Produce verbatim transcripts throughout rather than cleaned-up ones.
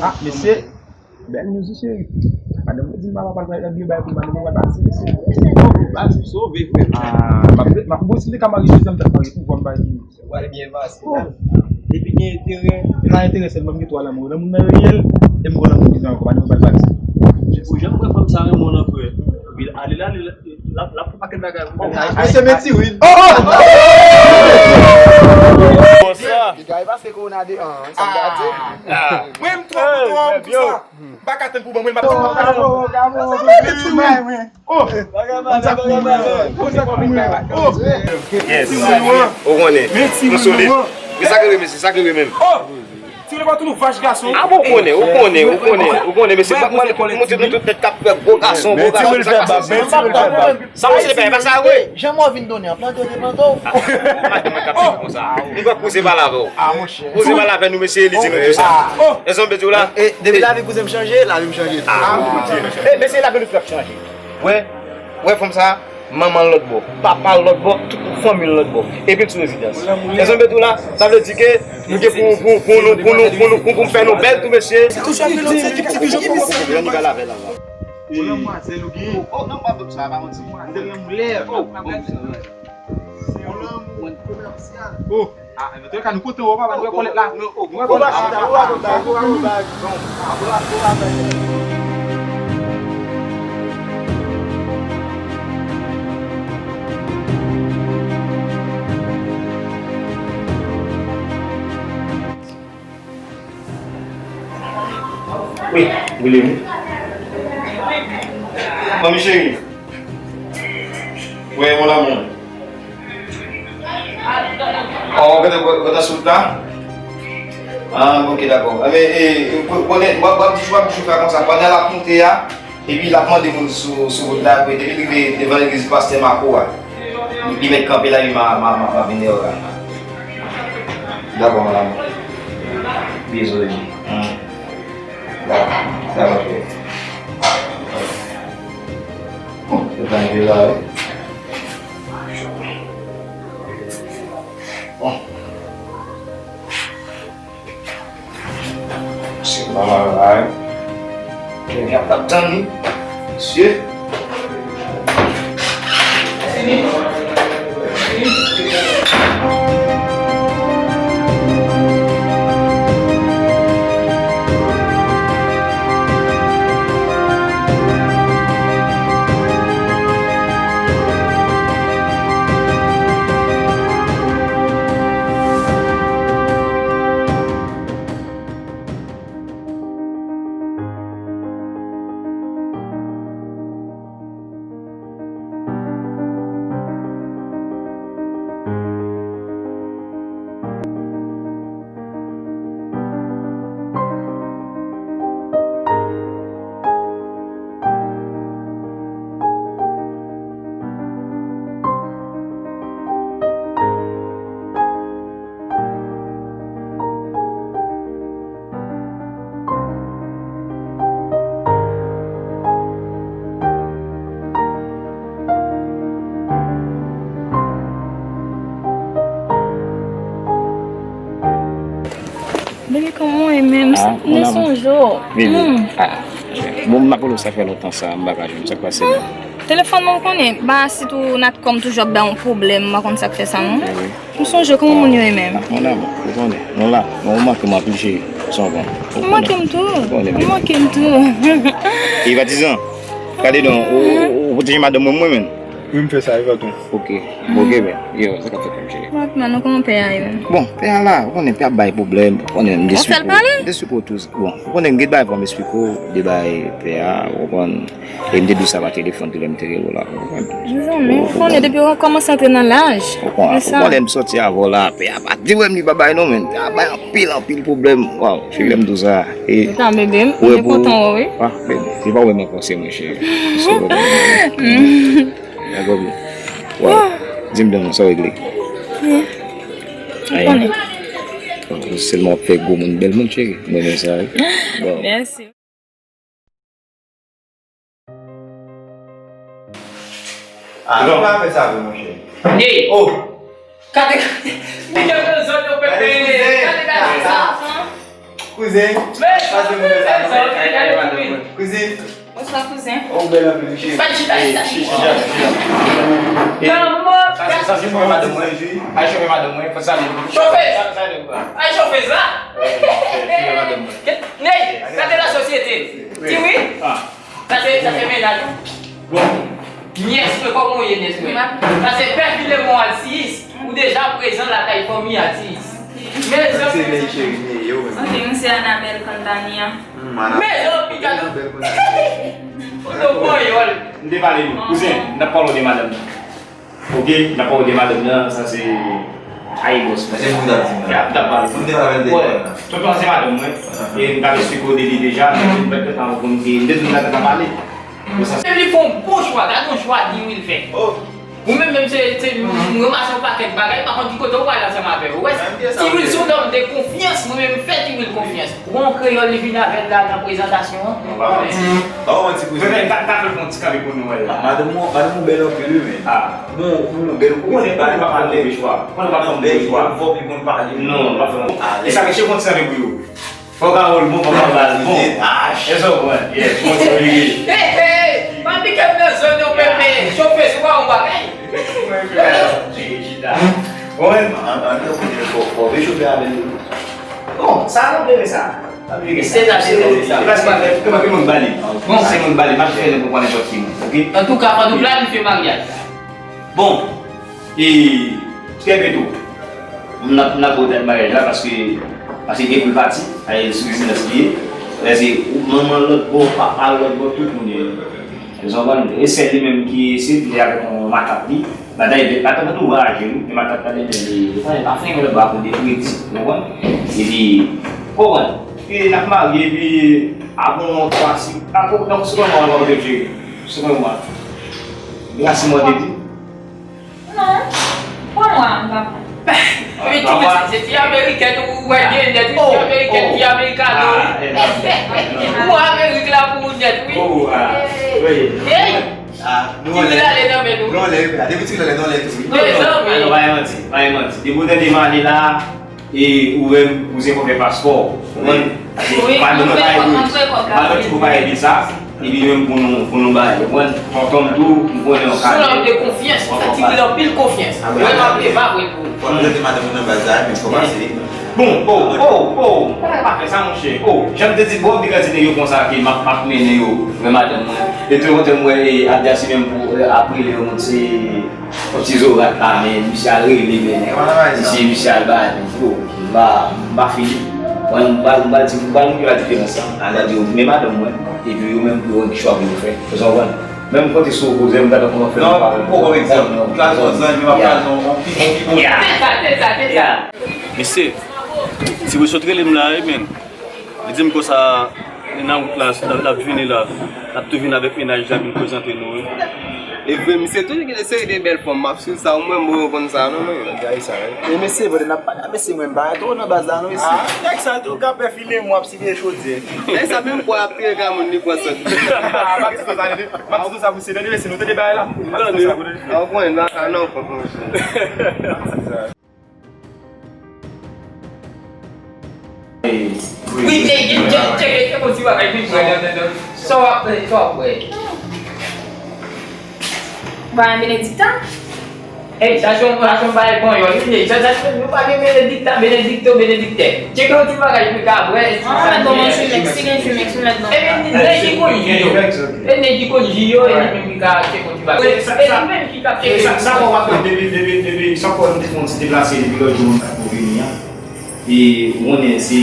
Ah, mesye, bèl news wi, cheri. Madanm mwen di m papa pral bay, bay pou madanm mwen pral pati, mesye. Mesye, non, pati sove, frè. Ah, m ap, m ap, bon, si m te ka marye jodi a, m t ap marye pou vwa m bay pou ou. Wale byen pase. Oh. Depi gen enterè. E pa enterè sèlman, m gen twa lanmou. Lanmou nan reyèl, e m gen lanmou bizan ankò. Madanm mwen pral pati. Ou janm wè fanm sa renmen w nan frè. Epi l ale la, li la, la, la pou pakèt bagay. Mesye, meti wi. Oh! Bon, sa. Li kay pase kowona de an, sa m ta di. Mwen, m twò kontan pou sa. M pa ka tann pou ban mwen, m ap tann. Oh! Yes. Ou konnen. M solid. Men sa k rive, mesye, sa k rive menm. Ti vle pa tou nou vach gason. Ah, bon, ou konnen, ou konnen, ou konnen, ou konnen, mesye, pa mwen, mwen, mwen, tout nèg k ap fè gwo gason, gwo gason, sa k pase? Sa pase, pa sa vre. Jan mwen vin donnen an, plante w te plante w. Ah, madanm mwen k ap di konsa. Mwen kwè koze pale avè w. Ah, monchè. Koze pale avè nou, mesye, li di nou tout sa. Èske m te di w la? E, depi lavi kouzen m chanje, lavi m chanje tou. Ah, mesye, lavi nou tout ap chanje. Wè, wè fanm sa, manman l lòt bò, papa l lòt bò, tout fanmi l lòt bò. Epi l sou rezidans. Èske m te di w la? Sa vle di ke nou gen pou, pou, pou nou, pou nou, pou nou, pou, pou fè nou bèl tou, mesye. Ou lanmou a zèl ou genyen. Oh, non, pa sa, pa manti. Zèl lanmou lè. Oh, bon, sa. Se yon lanmou komèsyal. Oh. Ah, antouka, nou kontan wè w, papa, nou wè kòlèt la. Nou wè kòlèt la. Wi, wi, wi. Manmi cheri. Wi, mon amour. Oh, gade, gade sou ta. Ah, ok, dakò. Enben, e, e, konnen, w ap, w ap di, w ap di chofè a konsa, pandan l ap moute a, epi l ap mande moun sou, sou wout la, epi depi l rive devan legliz pastè Mako a, li, li mèt kanpe la, epi m a, m a, m a, m a vin dèyè w la. Dakò, mon amour. Bizou, Regi. Hmm. Dakò, dakò, cheri. Oh, se pa yon la, wi. Bon. Se pa mal la, wi. Kevin ap tann li. Mesye. Baby, kòman w ye menm? Ah, m te sonje w. Baby. Hmm. Ah, bon, m ap rele w, sa fè lontan sa, m pa ka jwenn w. Sa k pase menm? Telefòn mwen, ou konnen, ba, sitou Natcom toujou ap bay yon pwoblèm, m pa konn sa k fè sa, non. Wi, wi. M sonje w, kòman moun yo ye menm? Ah, mon amour, ou konnen, nou la, nou manke m anpil, cheri. Sa w konn. Ou manke m tou. Ou manke m tou. E patizan, gade non, ou, ou, ou pwoteje madanm mwen, mwen menm. Wi, m fè sa, e pa tou. Ok, ok, men, yo, sa k ap fèt, cheri? Batman, non, kòman pè a ye menm? Bon, pè a la, ou konnen pè a bay pwoblèm, ou konnen m deswiko. Ou fè l pale? Deswiko tou, bon, ou konnen m gen bagay pou m esplike w, de bagay pè a, ou konprann. E m te di w sa pa telefòn tou lè m te rele w la, ou konprann? Mezanmi, ou konnen depi w kòmanse antre nan laj. Ou konnen, ou konnen m sòti avè w la, pè a pa di w m li pa bay non, men pè a bay anpil, anpil pwoblèm. Waw, cheri, lè m di w sa. E, ou ta bebe m, mwen kontan wè w, wi. Ah, bebe, se pa w menm ankò, se mwen, cheri. Se mwen. Dakò, bebe. Waw. Di m non, sa w regle? Ayen. Sèlman w ap fè gwo moun, bèl moun, cheri. Mwen renmen sa, wi. Bon. Mèsi. Ah, nou pa fè sa vre, monchè. Ney! Oh! Gade, gade, Miguel Belzon, yo pepe! Gade, gade, gade sa! Kouzen, pase moun sa. Kouzin. Bonswa, kouzen. Oh, bèl anpil, wi, cheri. Bay chita, chita, chita. Chita, chita. Kòman? Sa se, sa se chofè madanm mwen. Ay, chofè madanm mwen, fò sa li. Chofè! Ay, chofè sa! Ney, gade la sosyete. Ti wi. Sa se, sa se mennaj ou. Bon. Nyès mwen, kòman w ye, nyès mwen? Sa se pè Filemon Altiyis. Ou deja prezan lakay fanmi Altiyis. Mezanmi. Ok, mwen se Anabel Cantania. Mezanmi, gade. Foto panyòl. M te pale nou. Kouzen, n ap pale de madanm nan. Ok, n ap pale de madanm nan, sa se Ayibòs. Sa se moun k ap di m nan. Y ap, t ap pale. Moun te pale de telefòn nan. Tonton, se madanm mwen. E m t ap esplike w de li deja, men m pèt tan pou m te, m te di w m t ap pale. Bon, sa se. Li fè yon bon chwa, gade yon chwa Diwil fè. Ou menm, menm se, se, m ranmase yon pakèt bagay, m pa konn ki kote ou prale ansanm avè yo. Wè, Ti Wilson, dòm de konfyans, mwen menm m fè Ti Wil konfyans. Ou wè yon kreyòl li vin avè l la nan prezantasyon an? Non, pa manti. Pa manti, kouzen. Kouzen, ta, ta fè l fè yon ti kanpe pou nou wè l la. Madanm ou, madanm ou bèl anpil, wi, men. Ah. Bon, bon, bèl kouzen, pa pale. Konnen pa fè yon move chwa. Konnen pa fè yon move chwa. Fò li konn pale. Non, pa fè yon. E sa, mesye, fè yon ti kanpe pou yo. Fò Carole bon, fò Carole bon. E sa w konprann? Yes, mwen se Olivier. Hey, hey, pa pike m nan zòn yo, pepe. Chofe sou pa yon bagay. Chita. Bon, men. An, an, an, fò, fò, fò, fò, chofè avè nou. Bon, sa, nou te sa. Se sa, se sa, se sa. E pa, se pa, se pa, se moun bali. Bon, se moun bali, pa fè pou nenpòt ki moun, ok? Antouka, fò nou planifye maryaj la. Bon, e, Kèbeto, m ap, m ap ba w dat maryaj la, paske, paske gen pou l pati, ale sou rezidans li ye. Lè se manman lòt bò, papa lòt bò, tout moun yo. Ou konprann? E sèl li menm ki isit, li avèk yon matant li. Matant li, matant li tou raje, wi, men matant la li menm, li, li pa, li pa fè yon lòt bò akote kredi, ou konprann? Epi, ou konprann? Epi, n ap marye, epi, apre yon twa, si, apre, donk, se kòman w ap jere? Se kòman? Depi a sis mwa, te di? Non. Pou mwen, m pa pran. Wi, ti mesye, se ti amerikèn ou wè gen nèt, wi, ti amerikèn, ti amerikano, wi. Ou Amerik la pou ou nèt, wi. Hey! Ti Wil ale nan men nou. Depi Ti Wil ale nan men nou, wi. Mezanmi. Pa gen manti, pa gen manti. Depi w tande m ale la, E ou menm, ou se fò fè paspò. Ou konprann? Wi, madanm nan pa ede. Madanm ti pa ede sa. Epi menm pou nou, pou nou bay. Ou konprann? Tonton m tou, m konnen yon kalè. Sou lòm de konfyans, ou fè Ti Wil anpil konfyans. Mwen m ap leve apre pou ou. Fò nou rete madanm ou nan baz la, men fò pase. Bon, oh, oh, oh, pa, pa fè sa, monchè. Oh, jan m te di, bon, m te ka di nèg yo konsa ke m ap, m ap mennen yo wè madanm mwen. E te kontan m wè, e, Abdias menm pou, e, ap rele yo, se Yon ti zorat la, men misye al rele, men misye, misye al bay, men bro, m pa, m pa fini. Mwen, m pa, m pa di, m pa di yon diferans la. M pa di yo, men madanm mwen, epi yo menm pou yo wè ki chwa pou yo fè. Ou konprann? Menm kote sou opoze, m ta konn fè yon pawòl. Non, m poko egzanp. M ka di yon zanmi, m ap pale yon, yon pi, yon pi bon. Se sa, se sa, se sa. Mesye, Ti Wil sot rele m la, wi, men. Li di m konsa, li nan wout la, l ap, l ap vini la. L ap tou vin avèk mennaj la vin prezante nou, wi. E vre, misye toujou gen de seri de bèl fanm. M ap swiv sa, ou menm, ou konn sa, non, men. Gade sa, wi. E mesye, bòdè, n ap pale a mesye, mwen, m pa twò nan baz la, non, mesye. Ah, nèg sa tou ka pè file, mwen ap siye chodyè. Nèg sa menm bò ap peye ka moun li pran sòt. Ah, m ap di sa, tande, m ap di sa pou se tande, mesye, nou tande bagay la. M ap di sa pou tande. Ah, ou konn nan sa, non, fòk, monchè. Wi, e, e, e, tcheke, tcheke yon ti bagay pi prè nan, nan, nan. Sa w ap, sa w ap wè? Ba Benedikta? Ey, sa se yon, sa se yon bagay panyòl, wi, sa, sa, nou pa gen Benedikta, Benedikto, Benediktè. Tcheke yon ti bagay pi ka wè, si sa gen Chumex, si gen Chumex, ou mèt ban. Ebyen, nèg ki konn ji yo. E nèg ki konn ji yo, e li menm ki ka tcheke yon ti bagay. E li menm ki ka tcheke. Sa, sa, w ap wè depi, depi, depi, sa fò nou te fè yon ti deplase depi lòt jou, nou pa t vini an. E ou konnen se,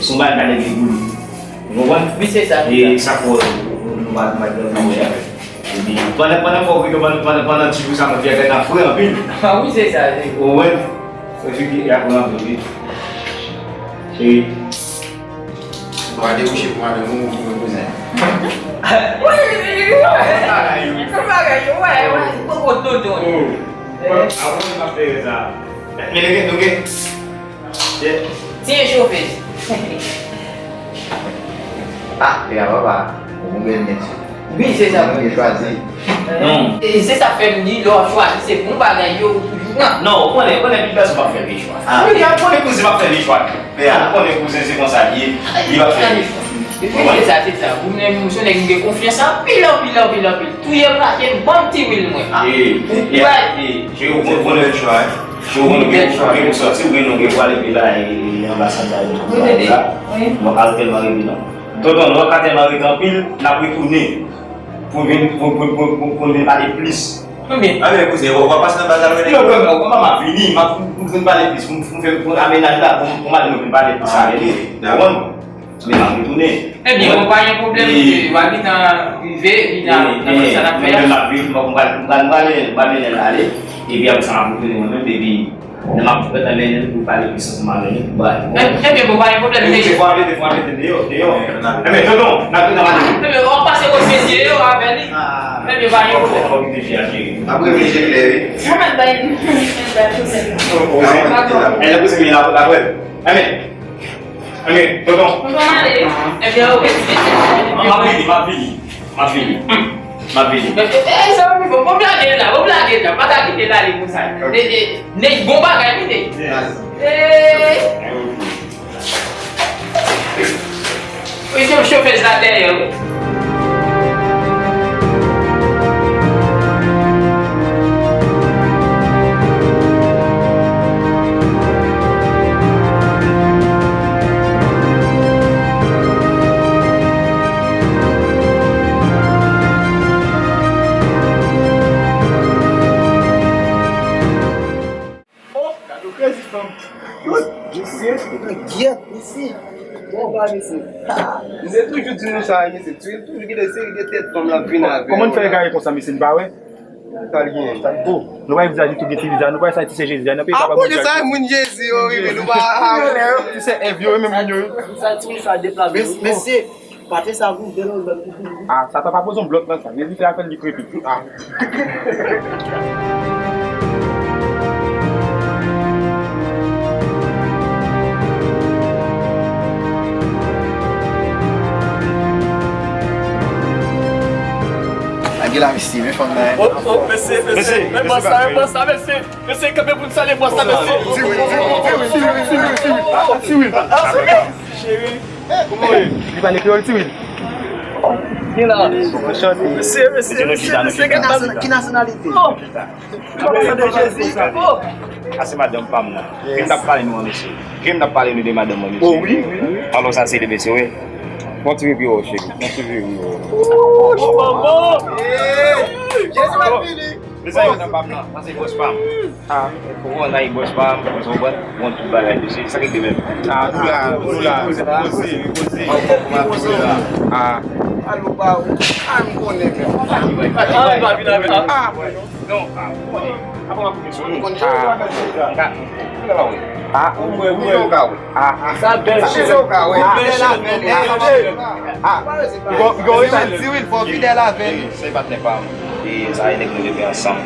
se yon bagay k ale gen pou li. Ou konprann? Wi, se sa, se sa. E sa fò nou pa, nou pa t vini an. Epi, pandan, pandan fò w rete, pandan, pandan, pandan ti jou sa, mwen fè fè nan frè anpil. Ah, wi, se sa, se. Ou konprann? Mwen fè fè anpil, wi. Cheri. Ou pa debouche pou madanm ou, pou kouzen. Wi, wi, wi, wi, wi. Bagay yo, wè, wè, poko tonton. Oh. Avan nou pa fè sa. Men nou gen, nou gen. Ti e chofe. Ah, e a papa. Ou bèl nèt. Wi, se sa pou yo chwazi. Non. E se sa fè m di, lè w ap chwazi, se bon bagay yo ou toujou pran. Non, ou konnen, ou konnen, pil pèsonn p ap fè vye chwa. Ah. Wi, ou konnen kouzen p ap fè vye chwa. Pè a. Ou konnen kouzen se konsa l ye, li p ap fè vye chwa. Wi, se sa, se sa. Ou menm, ou se nèg m gen konfyans anpil, anpil, anpil, anpil. Touye plake m, ban m ti wil mwen. Ah. E, e, e, je, ou konnen, je, ou konnen, ou gen pou sòti, ou gen, ou gen pou ale pi la, e, e, anbasad la, e, la. Wi. Mwen pa tèlman rete, non. Tonton, nou pa tèlman rete anpil, n ap retounen. Pou vin, pou, pou, pou, pou, pou vin pale plis. Ebyen. Anben, kouzen, w ap pase nan baz la, w ap vini? Non, non, non, kòman m ap vini? M ap, pou, pou vin pale plis, pou, pou fè, pou amenaj la, pou, pou madanm mwen vin pale plis avè li. Ou konprann? Men m ap retounen. Ebyen, bon, pa gen pwoblèm, w a vin nan rive, vin nan, nan fè sa n ap fè a. Mwen menm m ap vin, m ap, m pral, m pral, m pral, m pral mennen l ale. Epi apre sa, m ap retounen mwen menm, epi Lè m ap fèt nan mennen l pou pale plis ansanm avè nou, pou bay. Ebyen, bon, pa gen pwoblèm, men. Fò arete, fò arete deyò, deyò. Ebyen, tonton, n ap vin nan maten. Ebyen, w ap pase kot mesye yo avè li. Ebyen, pa gen pwoblèm. Fò kite fi a, cheri. Apre, mesye klè, wi. Mwen mèt bay, mwen mèt bay kouzen. Kouzen. Kouzen. Ebyen, kouzen, la, la, la, ebyen, ebyen, tonton. Tonton, ale. Ebyen, oke, ti mesye. M ap vini, m ap vini. M ap vini. M ap vini. E, e, sa w ap fè? Bon, bon blage la, bon blage la. Pa ta kite l ale konsa. E, e, nèg bon bagay, wi, nèg. Yes. E. Wi, se chofèz la dèyè, wi. Oh, gade yon krezi fanm. Mesye, mesye. Bon, ba, mesye. Ha, m te toujou di nou sa, mesye. Ti Wil toujou gen de seri de tèt fanm l ap vin avè. Kòman n fè egare konsa, mesye, n pa wè? Sa l genyen? Sa l do. Nou pa wè vizaj li tou gen ti vizaj, nou pa wè sa ti sè Jezi a, nan peyi papa Bondye. Sa moun Jezi yo, wi, men nou pa. Ti sè Èv yo, wi, men moun yo. Sa ti moun sa deplase. Mes-, mesye, pate sa pou dènè lòt pou pou. Ah, sa ta pa poze yon blòk nan sa. Men li fè afè l, li krepi. Ah. Lage la, mesye, men fanm nan. Oh, oh, mesye, mesye, men bòs la, men bòs la, mesye. Mesye, kanpe pou n salye bòs la, mesye. Ti Wil, Ti Wil, Ti Wil. Cheri. Kòman w ye? Li pale kreyòl, Ti Wil? Ki la? Anchante. Mesye, mesye, mesye, mesye, gade baz. Ki nasyonalite? Oh. Anba sa de Jezi. Oh. A se madanm pa m nan. Yes. Krim t ap pale nou an, mesye. Krim t ap pale nou de madanm mwen, mesye. Oh, wi, wi, wi. Alò, sa se de mesye, wi. Fon ti vye pi wo, cheri. Fon ti vye pi wo. Oh, oh, oh. Hey! Jezi va vini. Mezanmi, nan pa m nan, sa se bòs pa m. Ah. Ou konprann, sa se bòs pa m, ou konprann, ou konprann tout bagay, mesye, sa ki de menm. Ah, nou la, nou la. Poze, poze, poze. Ah. Alo, pa ou. Ah, m konnen menm. Ah, ah, ah. Non, ah, ou konnen. Apa w ap koute sou nou? Ah. Ah, ou mwen, ou mwen, ou ka wè. Ah, ah. Sa bèl. Sa se ou ka wè. Ah, fidèl avè l. Ah, ah. Ou gon, ou gon respè. Ti Wil, fò w fidèl avè l. Se patnè pa m. E sa e nèg nou leve ansanm.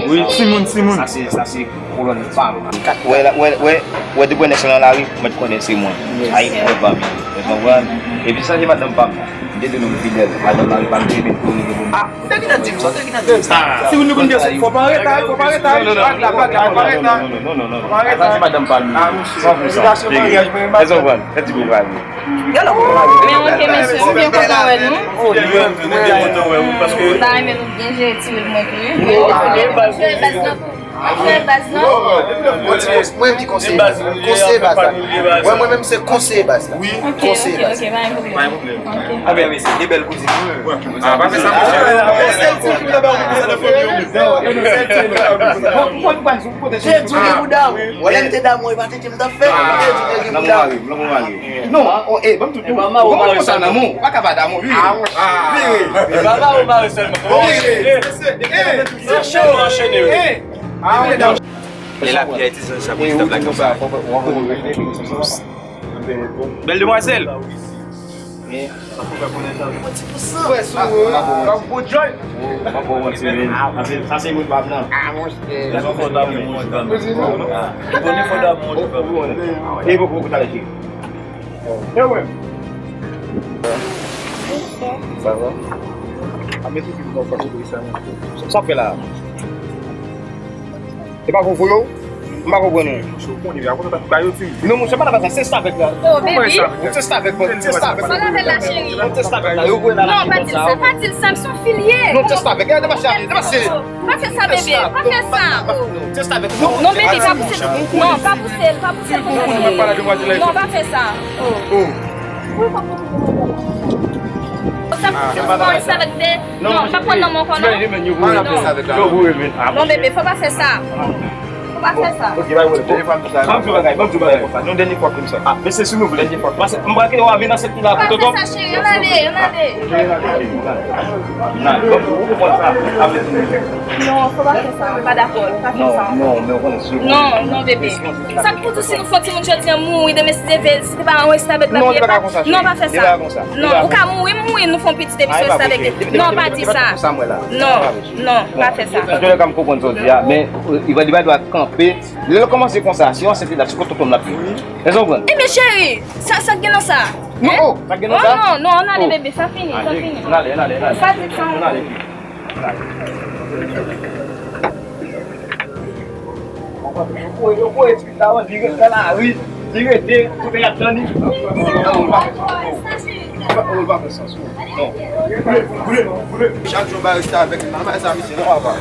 Wi, timoun, timoun. Sa se, sa se kolòn pa m. Wè, wè, wè, wè, depi nèg sa nan lari, ou mèt konnen se mwen. Yes. Ay, kolòn pa m. Ou konprann? Epi sa se madanm pa m. M te di nou m fidèl. Madanm mari pa m te met pou nou. Ah, ou te gentan di m sa, ou te gentan di m sa. Si nou konn gen fò pa reta, fò pa reta. Non, non, non. Bag la, bag la, fò pa reta. Non, non, non, non, non, non. Fò pa reta. Sa se madanm pa m. Ah, mesye. San pou san. Fèt ti boul pa m. Men ok, mesye, m byen kontan wè nou. M ta renmen nou byen jere Ti Wil mwen tou, wi. Mwen jere baz nan tou. Mwen jere baz nan. Mwen ti kons-, mwen ki konseye baz la. Konseye baz la. Mwen, mwen menm se konseye baz la. Wi, konseye baz la. Ok, ok, pa gen pwoblèm. Pa gen pwoblèm. Ok. Ah, ben, mesye, de bèl kouzin, wi. Ah, pa fè sa, mesye. Sèl ti moun ki ta ba ou konsa nan fanmi yo. Te di w gen bouda. Wè, lè m te damou, e pa te di m t ap fè. Te di w te gen bouda. Lanmou mari m, lanmou mari m. Non, oh, eh, ban m tout. Ou konn konsa nan men w, ou pa ka pa damou, wi. Ah, wi. E pa ba ou mari sèlman. Wi. E, e, se cho. Anchene, wi. Ah, wi. E la pi a etizan sa pou stop la konsa. Bèl demwazèl. Wè, sou, euh, Mwen bon ti men. Sa se, sa se moun pa m nan. Ah, monchè. Sa fò damou, monchè. Li bon, li fò damou, monchè. E bon, bon, talè, cheri. E wè. Sa va? A, men tout moun fè kote sa. Sa w fè la? E pa konn voye w? M pa konprann ou. Monchè, ou konnen, akote w ta ba yo ti. Non, monchè, pa nan bagay, se restavèk la. Oh, baby. Se restavèk, se restavèk. Sa la bèl la, cheri. Non, se restavèk la. Yo voye la. Non, pa di l sa, pa di l sa, m se yon fi l ye. Non, se restavèk. Gade, depache, depache. Pa fè sa, bebe. Pa fè sa. Oh. Non, bebe, pa pouse l. Non, pa pouse l. Pa pouse l. Non, pa fè sa. Oh. Sa, sa, sa, sa, non, pa pran nan men w ankò, non. Non, bebe, fò pa fè sa. Fò pa fè sa. Ok, bay wòl. Ban m di bagay, ban m di bagay. Non, dènye fwa konsa. Ah, mesye, si nou vle. Dènye fwa konsa. Pase, m pral kite w a vin nan sèt la pou tonton. Fò pa fè sa, cheri. Ann ale, ann ale. Non, fò pa fè sa. M pa dakò. Pa fè sa. Non, non, men w konnen si. Non, non, bebe. Sa k pou di si nou fè yon timoun jodi a mouri, demen si Dye vle, si te pa yon restavèk la piye pa. Non, pa fè sa. Non, ou ka mouri, m mouri, nou fè yon pitit epi se restavèk de. Non, pa di sa. Non, non, pa fè sa. Antouka, m konprann sa w di a, men li pa, li pa dwe kanpe. Lè l kòmanse konsa, si yon ansent la, se kot tonton l ap vini. Èske w konprann? Ebyen, cheri, sa, sa k gen nan sa? Non, oh, sa k gen nan sa? Oh, non, non, ann ale, bebe, sa fini, sa fini. Ann ale, ann ale, ann ale. Sa di sa. Ann ale. Yo voye, yo voye ti fi sa, li rete nan lari, li rete kote y ap tann li. Ou pa fè sans, ou pa fè sans, non. Chak jou bay restavèk, pa bay sa misye non, papa.